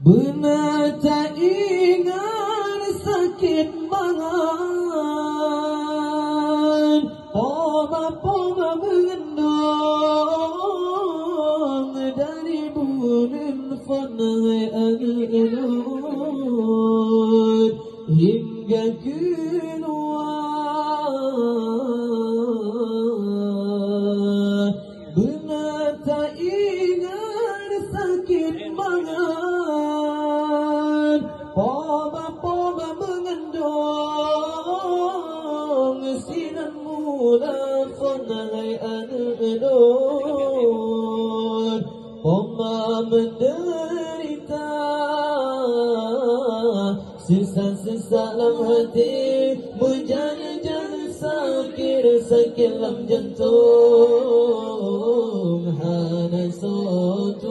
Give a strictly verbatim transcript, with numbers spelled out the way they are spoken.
Beuna taingat sakét mangat, poma-poma meugendong dari buleuen phon hai aneuk lôn hingga keunoe. Beuna taingat sakét mangat, poma-poma meugendong sinan mula phon hai aneuk lôn. Poma meudeurita, sisa-sisa lam hati, meujan-jan sakét, sakét lam jantong, hana soe